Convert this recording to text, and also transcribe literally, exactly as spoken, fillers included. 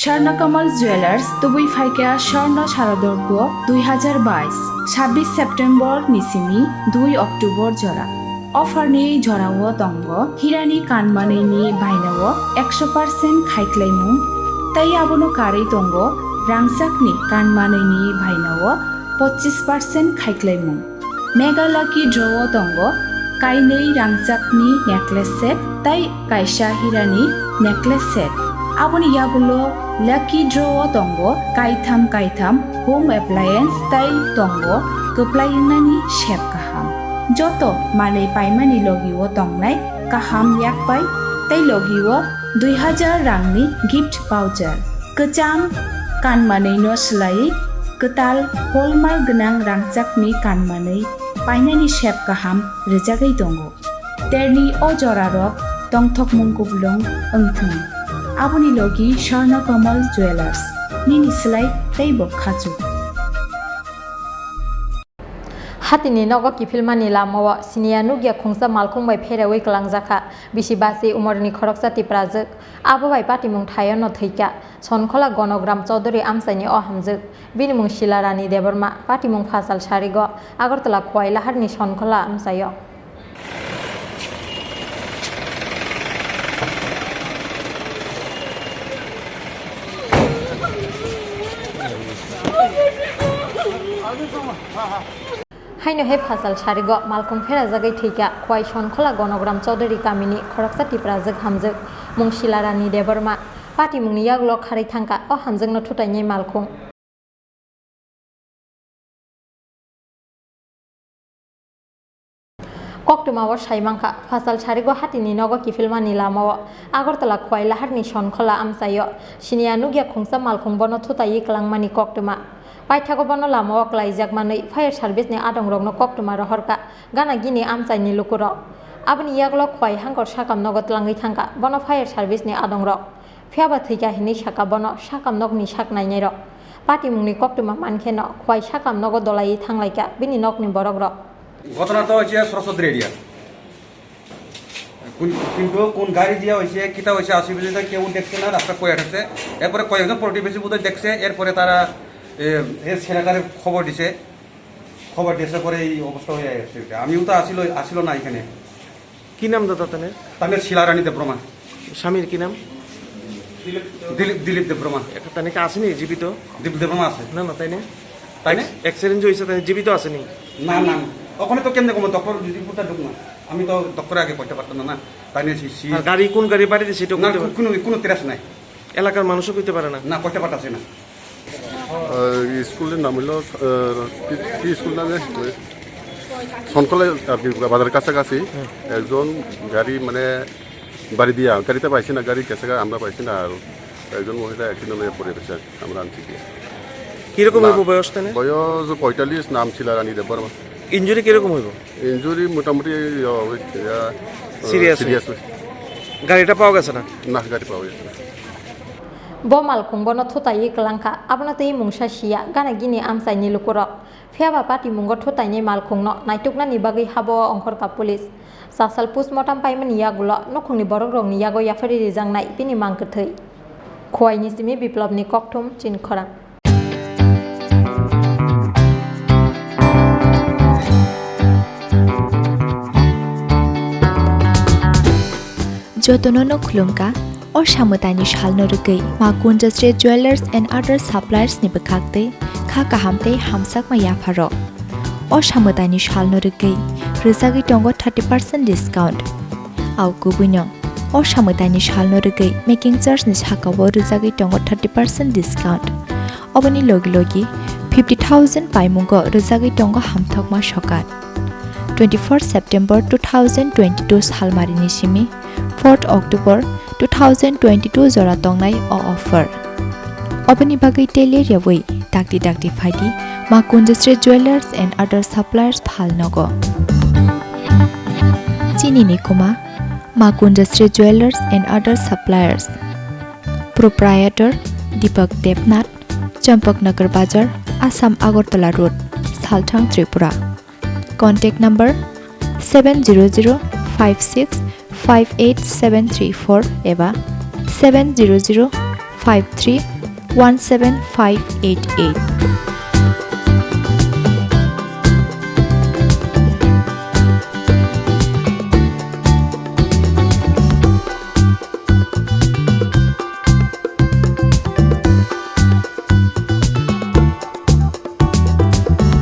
Swarna Kamal Jewelers, tubui phaikha Swarna Sharadorgo dui hazar bais, sabbish September ni simi dui October jora. Offer ni jorao tongo hirani kanmanwi ni bainao ekso percent khaiklaimung, tei abono karwi tongo rangchakni kanmanwi ni bainao pochis percent khaiklaimung. Mega Lucky Draw o tongo kainwi rangchakni necklace set tei kaisa hirani necklace set. Aboni yagulo Lucky Draw o tongo kaitham kaitham home appliance tei tongo kwplai wngnani sep kaham. Joto manwi paimani logi o tongnai kaham yakpai tei logi o dui hazar rangni gift voucher. Kwcham kanmanwi no swlaiwi kwtal hallmark gwnang rangchakni kanmanwi painani sep kaham rwjagwi tongo. Terni o jorarok tongthokmung kuplung wngthung. Aboni logi Swarna Kamal Jewelers, nini swlai teibo khachuk. Hatini nogo kiphilmani lamao siniya nukya khungsa malkhung bai pherewi kwlangjakha. Bisi basi umorni khoroksa Tiprajwk. Abo bai patimung thaio no thwikha. Sonkhola Gonogram Chaudhary amchaini o hamjwk. Bini mung Sila Rani Debbarma, patimung Phasal Sarigo, Agartala Khowai Laharni Sonkhola amchaio. Haino he Phasal Sarigo malkhung pherajagwi thwikha Khowai Sonkhola Gonogram Chaudhary kamini khoroksa Tiprajwk hamjwk, mung Sila Rani Debbarma, patimungni yagulo kharwi thangkha o hamjwkno thutainai malkhung. Koktwmao sai mankha, Phasal Sarigo hatini nogo kiphilmani lamao Agartala Khowai Laharni Sonkhola amchaio siniya nukya khungsa malkhung bono thutaiwi kwlangmani koktwma. Paithago bono lamao kwlaijak manwi fire service ni adongrokno koktwma rohorkha gana gini amchaini lukurok. Aboni yagulo Khowai hangkor sakam nogo twlangwi thangkha bono fire service ni adongrok. Phiyaba thwikha hinwi sakha bono sakam nokni sak nainairok. Patimungni koktwma mankheno Khowai sakam nogo dolaiwi thanglaikha bini nokni borokrok. ঘটনা তো হচ্ছে সরস্বতীর এরিয়া। কোন, কিন্তু কোন গাড়ি দিয়ে হয়েছে, কিতা হয়েছে, আসলে তো কেউ দেখছে না, রাস্তা পড়ে আছে। এরপরে কয়েকজন প্রতিবেশী বোধহয় দেখছে, এরপরে তারা, এ, এর ছেলেটারে খবর দিছে। খবর দিছে পরে এই অবস্থা হয়ে গেছে। আমিও তো আসিল, আসিল না এখানে। কি নাম দাদা তানে? তানে শিলা রানী দেববর্মা। স্বামীর কি নাম? দিলীপ, দিলীপ দেববর্মা। এটা তানে কি আসেনি জীবিত? দিলীপ দেববর্মা আছে। না, না, তাই না? তাই না? অ্যাক্সিডেন্ট যে হয়েছে, তাই জীবিত আসেনি? না, না, না। ওখানে তো কেমনে কমো, ডক্টর রিপোর্টটা ঢুক না। আমি তো ডক্টরে আগে করতে পারতাম না, না। তাই নিয়ে সি-, সি- আর গাড়ি, কোন গাড়ি বাড়িতে সেটা না, করতে পারে? কোনো, কোনো ট্রেস নাই। এলাকার মানুষও কইতে পারে না? না, করতে পারতাছে না। আহ, স্কুলের নাম হলো, আহ, কি, কি স্কুল নামে? সনকলা, আর কি, বাজারের কাছাকাছি। হুম। একজন গাড়ি, মানে, বাড়ি দিয়া, গাড়িতে পাইছি না, গাড়ি গেছে গা, আমরা পাইছি না, আর একজন মহিলা অ্যাক্সিডেন্ট হয়ে পড়ে রয়েছে, আমরা আনছি গিয়ে। কিরকম না, হইব বয়স তাহলে? বয়স পঁয়তাল্লিশ, নাম শিলা রানী দেববর্মা। ইনজুরি কিরকম হইব? ইনজুরি মোটামুটি, ইয়া, ওই, ইয়া, সিরিয়াস সিরিয়াস হইব। হইব। গাড়িটা পাওয়া গেছে না? না, গাড়ি পাওয়া গেছে না। Bo malkhung bono thutaiwi kwlangkha, abono twi mungsa siya, gana gini amchaini lukurok. Phiyaba patimungo thutainai malkhungno naituknani bagwi habo ongkhorkha police. Chasal postmortem paimani yagulo nukhungni borokrokni yago yapharwi rijaknai bini mang kwthwi. Khowai ni simi Biplobni kokthum chini khorang. Jotono no khulumkha, o samwtaini salno rwgwi Ma Kunjasri Jewellers and Other Suppliers ni bwkhak twi kha kaham tei hamjakma yapharo. O samwtaini salno rwgwi rwjagwi tongo thirty percent discount. Au kubuino, o samwtaini salno rwgwi making charge ni sakao rwjagwi tongo thirty percent discount. Oboni logi logi fifty thousand paimungo rwjagwi tongo hamthokma sokat. Twenty-four September two thousand twenty-two salmarini simi fourth October two thousand twenty-two jora tongnai o offer. Oboni bagwi tei ler yawi dakti dakti phaidi Ma Kunjasri Jewellers and Other Suppliers phal nogo. Chini ni kuma Ma Kunjasri Jewellers and Other Suppliers. Proprietor Deepak Debnath, Champaknagar Bazar, Assam Agartala Road, Salthang, Tripura. Contact number seven zero zero five six five eight seven three four eba seven zero zero five three one seven five eight eight.